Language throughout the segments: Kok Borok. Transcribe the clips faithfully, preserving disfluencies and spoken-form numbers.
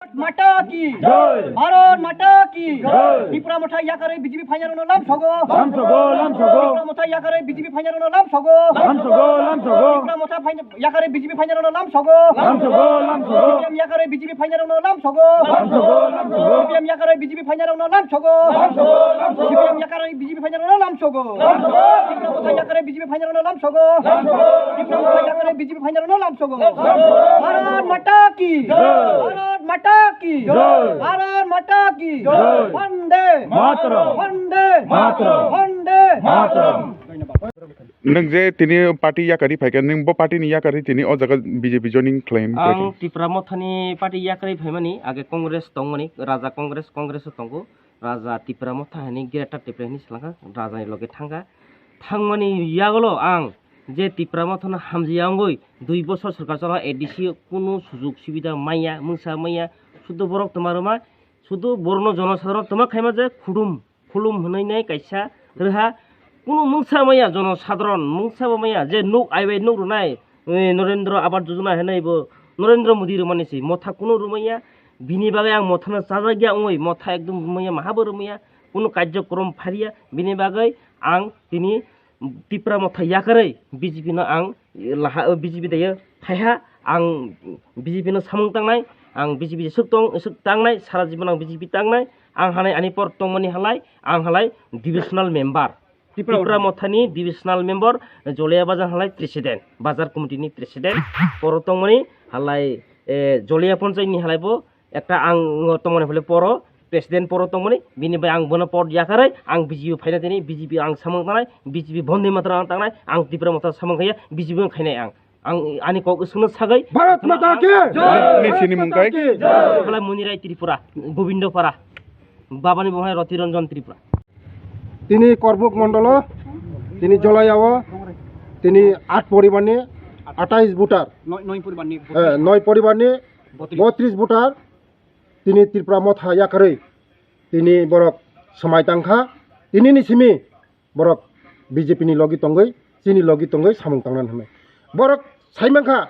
মাতা কি? জয়। ভারত মাতা কি? জয়। Tipra Motha yakarwi B J P phainairokno lamsogo। Lamsogo, lamsogo। Tipra Motha yakarwi B J P phainairokno lamsogo। Lamsogo, lamsogo। Tipra Motha phaina-, yakarwi B J P phainairokno lamsogo। Lamsogo, lamsogo। C P M yakarwi B J P phainairokno lamsogo। Lamsogo, lamsogo। C P M yakarwi B J P phainairokno lamsogo। Lamsogo, lamsogo। C P M yakarwi B J P phainairokno lamsogo। Lamsogo, lamsogo। Tipra Motha yakarwi B J P phainairokno lamsogo। Lamsogo, lamsogo। Tipra Motha yakarwi B J P phainairokno lamsogo। Lamsogo, lamsogo। Bharat Mata ki! Jai! Bharat Mata ki! Jai! Bharat Mata ki! Jai! Vande Mataram! Vande Mataram! Vande Mataram! Nwng je tini party yakarwi phaikha, nwng bo party ni yakarwi tini o jaga B J P joining khlai Ang Tipra Mothani party yakarwi phaimani, age Congress tongmani, Raja Congress, Congress o tongo, Raja Tipra Motha hwnwi Greater Tipra hwnwi swlangkha, Raja ni loge thangkha. Thangmani yagulo ang je Tipra Mothano hamjaya wngwi dui bosor sorkar chalao A D C kunu sujug subida manya, mungsa manya, sudu borok toma rwma, sudu borokno jonosadharon toma khaima je khudum khulum hwnwi nai kaisa rwha. Kunu mungsa maya, jono sadharon mungsa bo maya, je nuk aibai nuk rwnai, eh, Narendra Awas Yojana hwnwi bo Narendra Modi rwmani se, motha kunu rwmaya. Bini bagwi ang mothano chajakya wngwi, motha ekdom rwmaya, maha bo rwmaya, kunu karjokrom phariya. Bini bagwi ang tini Tipra Motha yakarwi B J P no ang laha, B J P daiya phaiha, ang B J P no samung tangnai, ang B J P swk tong, swk tangnai, sara jibon ang B J P tangnai, ang hanai ani por tongmani halai, ang halai divisional member. Tipra Tipra Mothani divisional member, Joliya Bazar halai president, bazar committee ni president, poro tongmani halai, eh, Joliya Panchayat ni halai bo ekta ang tongmani halai poro, president poro tongmani, bini bai ang bono por yakarwi, ang B J P phaina tini, B J P ang samung tangnai, B J P Vande Mataram ang tangnai, ang Tipra Motha samung khaiya, B J P ang khainai ang. Ang ani kok swngno sagwi. Bharat Mata ki! Jai! Nini sini mung kai? Bwla Muni Rai Tripura, Gobindo Para, babani buhai Roti Ranjan Tripura. Tini Korbuk Mondolo, tini Jolai o, tini at poribar ni atais voter, noi, noi poribar ni, eh, noi poribar ni botris, botris voter, tini Tipra Motha yakarwi, tini borok swmai tangkha, tini ni simi borok B J P ni logi tongwi, chini logi tongwi samung tangnani hwnwi. Borok sai mankha,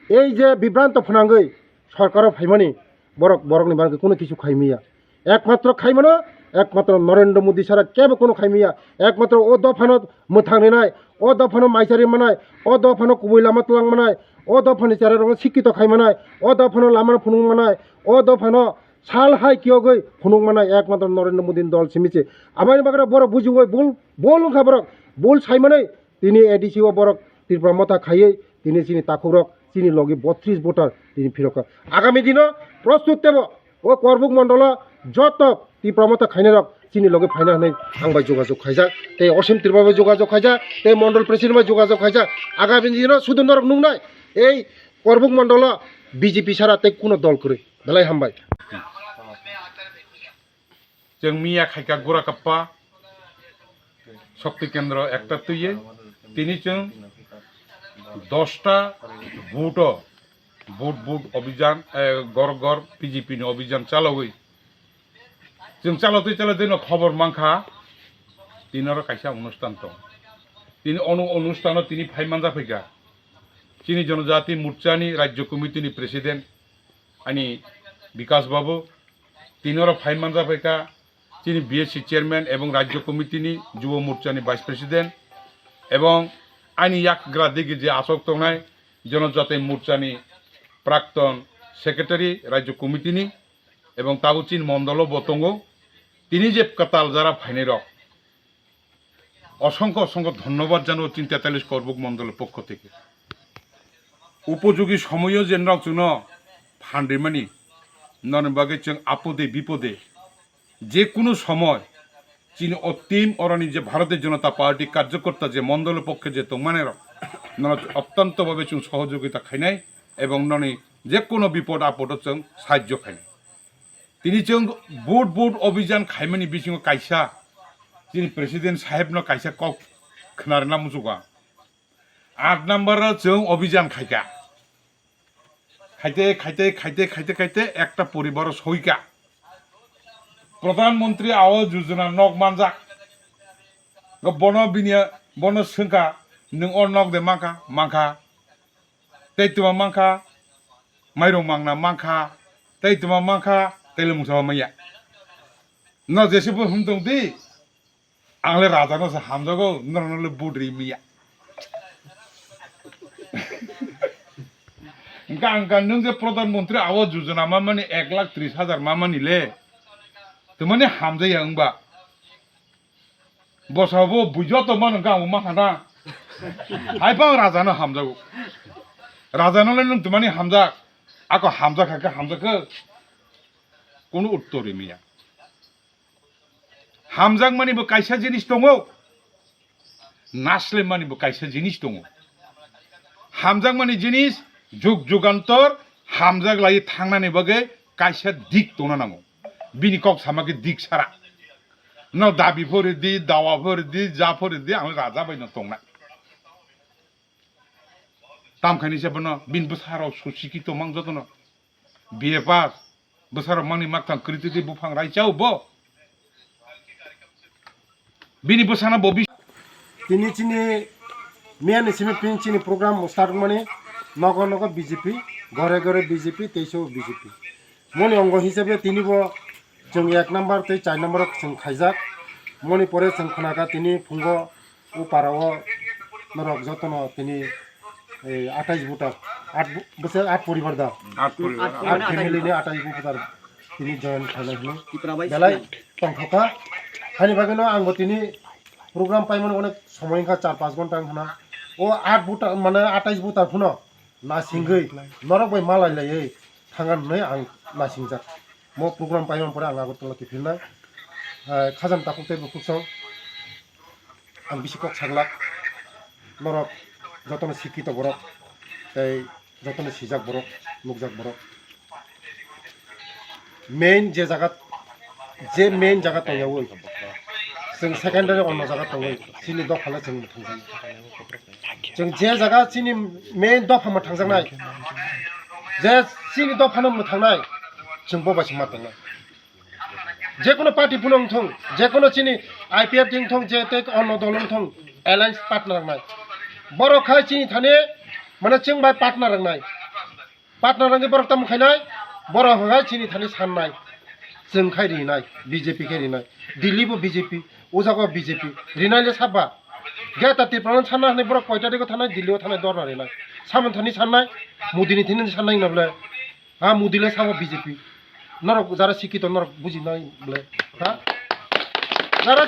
ei je bibranto phwnangwi sorkaro phaimani, borok, borokni bagwi kunu kisu khaimiya. Ekmatro khaimano, ekmatro Narendra Modi sara kebo kunu khaimiya. Ekmatro o dophano mwthang rinai, o dophano maisari manai, o dophano kubui lama twlang manai, o dophani cherairokno sikkito khai manai, o dophano lamano phunuk manai, o dophano sal hai kiyogwi phunuk manai ekmatro Narendra Modi ni dol simi se. Aboni bagwi borok bujiwi bul, bul wngkha borok. Bul saimanwi tini A D C o borok Tipra Motha khaiwi tini chini takhukrok chini logi botris voter tini phirokha. Agami dino prostut tebo o Korbuk Mondolo joto Tipra Motha khainairok chini logi phaina hwnwi ang bai jogajog khaijak, tei Osim Tripura bai jogajog khaijak, tei Mondol President bai jogajog khaijak. Agami dino sudu norok nuknai ei Korbuk Mondolo B J P sara tei kuno dol kwrwi. Belai hambai. Chwng miya khaika gura kappa Shakti Kendra ekta twiwi tini chwng dosta vote o vote vote obijan, eh, gor gor B J P ni obijan chalogwi chwng chalotwi chalotwi no khobor mankha tini oro kaisa onusthan tong. Tini ono onusthano tini phai manja phaikha chini Jonojati Morcha ni Rajya Committee ni President ani Bikas Babu, tini oro phai manja phaikha chini B S C chairman ebong Rajya Committee ni Jubo Morcha ni Vice President ebong ani yakgra digi je asok tongnai Jonojati Morcha ni Prakton Secretary Rajya Committee ni ebong tabuk chini mondolo bo tongo. Tini je kwtal jara phainai rok, অসংখ্য অসংখ্য ধন্যবাদ জানাবো তিন তেতাল্লিশ করবুক মণ্ডলের পক্ষ থেকে। উপযোগী সময়ও যে নক চুনো ফান্ডিমানি নন বাগে চং আপদে বিপদে যে কোনো সময় চিনি অতিম অরানি যে ভারতীয় জনতা পার্টি কার্যকর্তা যে মণ্ডলের পক্ষে যে তংমানের নন অত্যন্তভাবে চুন সহযোগিতা খাইনাই এবং ননি যে কোনো বিপদ আপদও চং সাহায্য খাইনাই। Tini chwng vote vote obijan khaimani bisingo kaisa chini president sahebno kaisa kok khwnarwna muchungo ang. Aat number o chwng obijan khaikha. Khaite, khaite, khaite, khaite, khaite ekta poribaro soika. Pradhan Mantri Awas Yojana nok manjak. Go bono bini, bono swngkha, "Nwng o nok de mankha?" Mankha. Tei twma mankha, mairung mangna mankha, Tei tuma mankha, tei le mungsa maya. No jese bo hum tong di. Ang le raja no se hamjago, no no le budri miya. Gang gang nung je pradhan mantri awas yojana mamani ek lakh tris hajar mamani le. Tumani hamjaya wngba. Bosabo bujo to mano gamo makhana. Hai pang raja no hamjago. Raja no le nung tumani hamjak. Ako hamjak hakhe hamjak khe. Kono uttor rimiya. Hamjakmani bo kaisa jinis tongo. Naslemani bo kaisa jinis tongo. Hamjakmani jinis jug jugantor hamjak lai thangnani bagwi kaisa dik tongna nango. Bini kok sama khe dik sara. No dabi phori di, dawa phori di, ja phori di, ang raja bai no tongnai. Tam khaini se bono bini bwsarok susikito mang jotono. B A pass, bwsarok mangni makthang kwrwi twi twi buphang raisa o bo. Bini bwsano bo bis- Tini chini miya ni simi pin chini program start mani nogo nogo B J P, gore gore B J P, teiso B J P. Moni ongo hisabe tini bo chwng ek number tei char number o chwng khaijak. Moni pore chwng khwnaka tini phungo o para o norok jotono tini, eh, atais voter, at bo-, bwswk at poribar da? At poribar. At family ni atais voter tini join khainai hwnwi. Tipra bai belai tongthokha. Hani bagwino ang bo tini program paimani onek somoi wngkha, char panch ghonta wngkha na. O at voter, mane atais voter phano nasingwi norok bai malai laiwi thangan hwnwi ang nasingjak. Mo program paimani pore ang Agartala kiphilnai. Eh, khajam takhuk tei bukhuk song. Ang bisi kok saglak, norok jotono sikito borok tei jotono sijak borok, nukjak borok. Main je jaga, je main jaga tongyawi, chwng secondary onno jaga tongwi, chini dophano chwng mwthangjaknai. Chwng je jaga chini main dopha mwthangjaknai, je chini dophano mwthangnai, chwng bo bai se ma tongnai. Jekono party phano wngthung, jekono chini I P F T wngthung, je tei onno dol wngthung, alliance partner wngnai. Borok khai chini thani, mane, chwng bai partner wngnai. Partner wngwi borok tamo khainai, borok hwnkhai chini thani sannai. Chwng khai rinai, B J P khai rinai. Delhi bo B J P, o jaga B J P. Rinai le saba. Greater Tipraland sanna hwnwi borok koita dego thanai, Delhi o thanai dorna rinai. Samon thani sannai, Modi ni thani sannai wngna bwle. Ha, Modi le sabo B J P. Norok jara sikito norok bujinai bole. Ha? Jara,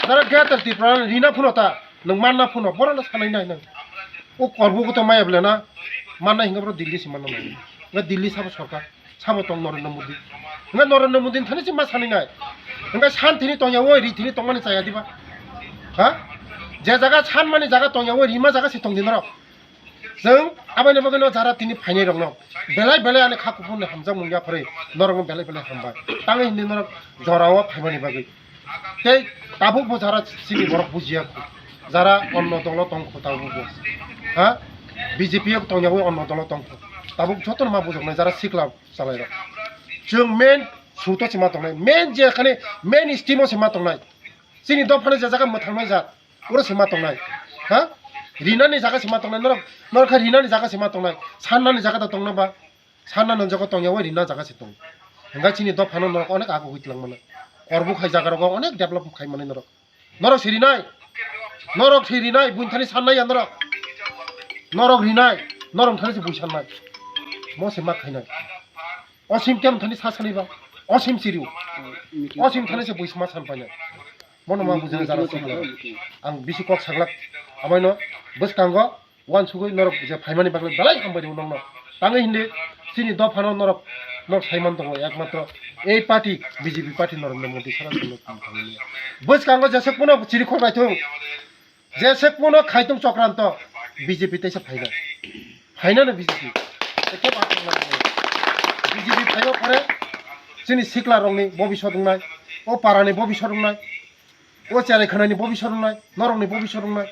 jara Greater Tipraland rina phano ta, nwng manna phano, borok no sanai nai nwng. O korbo goto maya bole na, manna hinga boro Delhi se manna nai. Nga Delhi sabo sorkar, sabo tong Narendra Modi. Nga Narendra Modi thani se ma sanai nai. Nga san thini tongya woi, ri thini tongmani chaya diba. Ha? Je jaga san mani jaga tongya woi, rima jaga se tong di norok. Chwng aboni bagwino jara tini phainai rokno belai belai ani kha kuphurni hamjakmung yapharwi norokno belai belai hambai. Tangwi hindi norok jorao phaimani bagwi. Tei tabukbo jara chini borok bujiya khu. Jara onno dolo tongkhu tabukbo. Ha? B J P o tongyawi onno dolo tongkhu. Tabuk jotono ma bujoknai jara sikla chalairok. Chwng main suto se ma tongnai. Main je khani main stream o se ma tongnai. Chini dophani je jaga mwthangnai jat. Oro se ma tongnai. Ha? Rinani jaga se ma tongnai. Norok, norok kha rinani jaga se ma tongnai. Sannani jaga da tongna ba? Sannani jaga tongya wai rina jaga se tong. Hwnkhai chini dophano norok onek ago hui twlang mano. Korbu khai jaga rogo onek develop khai mani norok. Norok se rinai. Norok se rinai. Buini thani sannai ya norok. Norok rinai. Norok thani se bui sannai. Mo se ma khainai. Osim tem thani sa sani ba. Osim siriu. Osim thani se bui sma san paina. Mono ma bujina jara sini. Ang bisi kok saglak. Amaino bwskango wansugwi norok je phaimani bagwi belai hambai rw nokno. Tangwi hindi chini dophano norok nok saiman tongo ekmatro ei party B J P party Narendra Modi sara simi. Bwskango jesek pono chiri khok naithung. Jesek pono khaitung chokranto B J P teisa phaina. Phainano B J P. Eko ba thangna B J P phaio pore chini sikla rokni bobisot wngnai, o parani bobisot wngnai, o cherai khanani bobisot wngnai, norokni bobisot wngnai.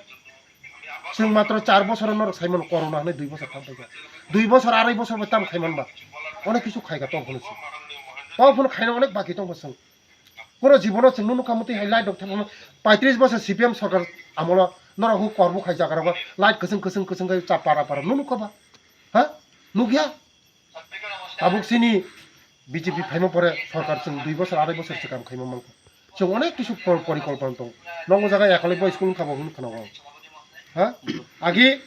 Chwng matro char bosoro norok saimano corona hwnwi dui bosor thang paikha. Dui bosor arai bosor bai tamo khaiman ba. Onek kisu khaikha tong phano se. Tong phano khaina onek baki tong phano chwng. Puro jibono chwng nukha mwtwi hai light rok thangma paitris bosor C P M sorkar amolo norok hu korbu khai jaga rogo light kwchwng kwchwng kwchwng khai cha para para nukha ba? Ha? Nukya? Tabuk chini B J P phaima pore sorkar chwng dui bosor, arai bosor se kam khaima mankha. Chwng onek kisu por-, porikolpona tongo. Nokno jaga Ekalobya school wngkha bo hwnwi khwnao ang. Ha? Agi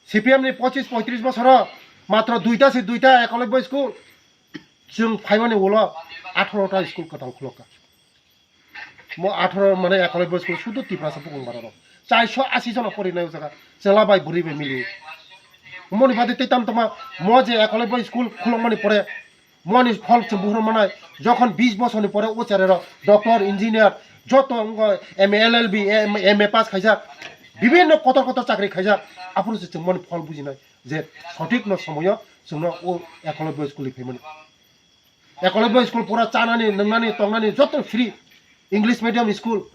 C P M ni pochis poitris bosoro matro duita se duita Ekalobya school. Chwng phaimani ulo atharo ta school kwtal khulokha. Mo atharo mane Ekalobya school sudu Tiprasa bukung bararok. Chairso asi jona porinai o jaga. Chwla bai bwrwi bai mili. Moni bade tei tam tama mo je Ekalobya school khulokmani pore moni phol chwng buhur manai. Jokhon bis bosorni pore o cherero doctor, engineer, joto wngkha M A, L L B, M A pass khaijak. Bibinno kotor kotor chakri khaijak. Aphuru se chwng moni phol bujinai je sothik no somoyo chwngno o Ekalobya school ni phaimani. Ekolobya school pura chanani, nwngnani, tongnani joto free. English medium school.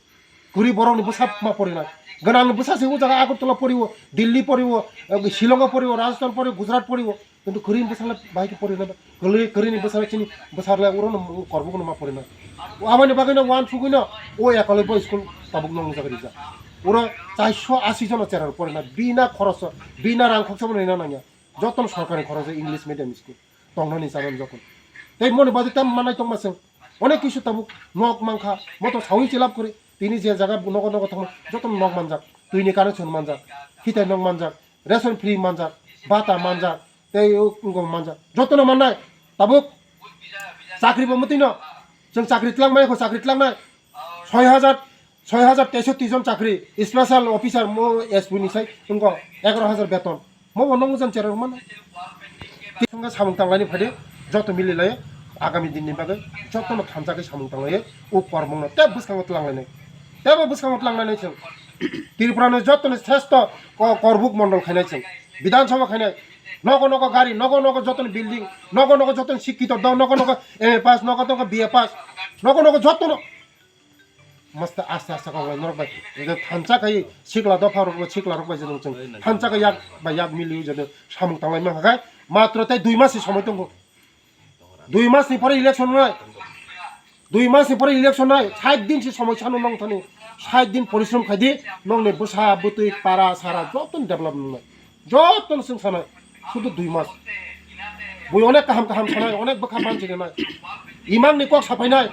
Kwrwi borokni bwsa ma porinai. Gwnangni bwsa se o jaga Agartala poriwo, Delhi poriwo, eh, Shillongo poriwo, Rajasthan poriwo, Gujarat poriwo. Kintu kwrwini bwsala bahai khe porinai. Kwrwi, kwrwini bwsala chini bwsarle urono korbukono ma porinai. Aboni bagwino uansugwino o Ekolobya school tabuk nong jaga rijak. Uro chairso asi jono cherar porinai. Bina khoroso, bina rang khoksa bono rina nangya. Jotono sorkarni khoroksa English medium school tongnani chanani jotono. Tei moni bade tam manai tongma chwng. Onek kisu tabuk nok mankha, moto sawi chilap kori. Tini je jaga nogo nogo thangma jotono nok manjak. Twini connection manjak. Hitai nok manjak. Ration free manjak. Bata manjak. Tei o wngkha manjak. Jotono mannai. Tabuk chakri bo mwtwino. Chwng chakri twlang maya kho chakri tlangnai. Soi hajar, soi hajar teishotti jon chakri, special officer mo S P ni sai wngkha egaroh hajar beton. Mo bo nong jan cherok mano. Tisongkha samung tanglaini phade, joto mili lai, agami dinni bagwi, jotono thansa khe samung tanglai, o kormongno tei bwskango twlang lainai. Tei bo bwskango twlang lainai chwng. Tripura ni joto ni sreshto ko-, korbuk mondol khainai chwng. Bidhan Sabha khainai. Nogo nogo gari, nogo nogo joto ni building, nogo nogo joto ni sikito dok, nogo nogo M A pass, nogo nogo B A pass, nogo nogo jotono. Masta asta asta kok lai norok bai. Ede thansa kai sikla dopha rok, sikla rok bai jadong chwng. Thansa kai yak bai yak mili jadong samung tanglai ma khakai. Matro tei dui mas ni somoi tongo. Dui mas ni pore election nai. Dui mas ni pore election nai. Sait din si somoi sano nong thani. Sait din porishrom khai di. Nong ni bwsa bwtwi para sara joto develop nang nai. Jotono chwng sanai, sudu dui mas. Bui onek kaham kaham sanai, onek bwkha mansi rinai. Imang ni kok sapainai,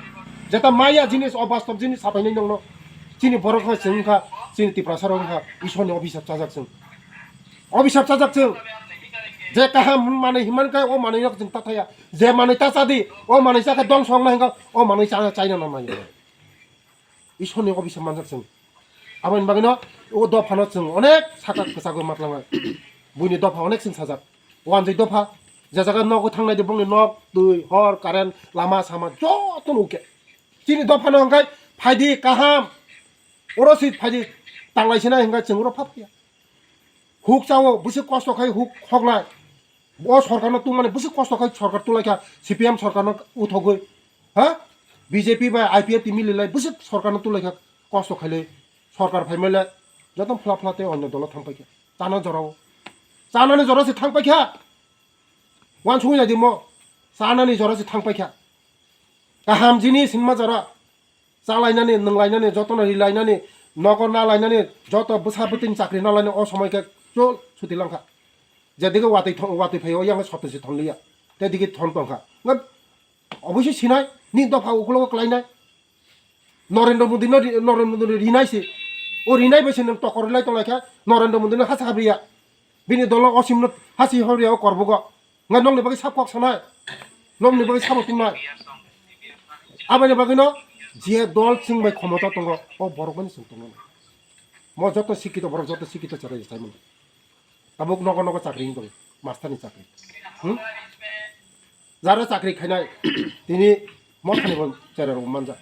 jeta maya jinis, obastob jinis sapainai nongno. Chini borok hai chwng wngkha, chini Tiprasa rok wngkha, Isor ni obhisap chajak chwng. Obhisap chajak chwng. Je kaham manwi himan khe o manwi rok chwng ta thaya. Je manwi ta chadi, o manwi chakhe dongso wngnai hwnkha, o manwi chana chaina nang nai. Isor ni obisa manjak chwng. Aboni bagwino o dopha no chwng onek saka kwchagwi matlangnai. Buini dopha onek chwng sajak. Wanjwi dopha, je jaga nogo thangnai de bongni nok, twi, hor, current, lama, sama joto no uke. Chini dopha no hwnkhe phaidi kaham. Oro si phaidi tanglai sinai hwnkhe chwng oro phap ya. Huk chao, bwswk kosto khai huk khoknai. O sorkarno tungmani bwswk kosto khai sorkar tulaikha, C P M sorkarno uthogwi. Ha? B J P bai I P F T mililai bwswk sorkarno tulaikha, kosto khailai. Sorkar phaimailai joto phla phla tei onyo dolo thangpaikha. Chana jorao. Chanani jora se thangpaikha. Wansugwi naidi mo. Chanani jora se thangpaikha. Kaham jinis hinma jora. Chalainani, nwnglainani, jotono rilainani, nogo nalainani, joto bwsa bwtwini chakri nalainani o somoi khe chul suti langkha. Jedike watwi thon-, watwi phaio, yang sotwi se thonliya. Tei dike thon tongkha. Nga oboisoi sinai, ni dopha ukulogo klainai. Narendra Modi no ri-, Narendra Modi no rinai se. O rinai bai se nwng tokor rilai tonglaikha, Narendra Modi no hasa habriya. Bini dolo osimno hasi hori o korbugo. Nga nokni bagwi sab kok sanai. Nokni bagwi sabo tingnai. Aboni bagwino je dol chwng bai khomota tongo, o borok bai chwng tongo. Mo joto sikito borok, joto sikito chwrai sai mano. Tabuk nogo nogo chakri wng tongo, master ni chakri. Hmm? Jara chakri khainai, tini mothani bo chera rok manjak.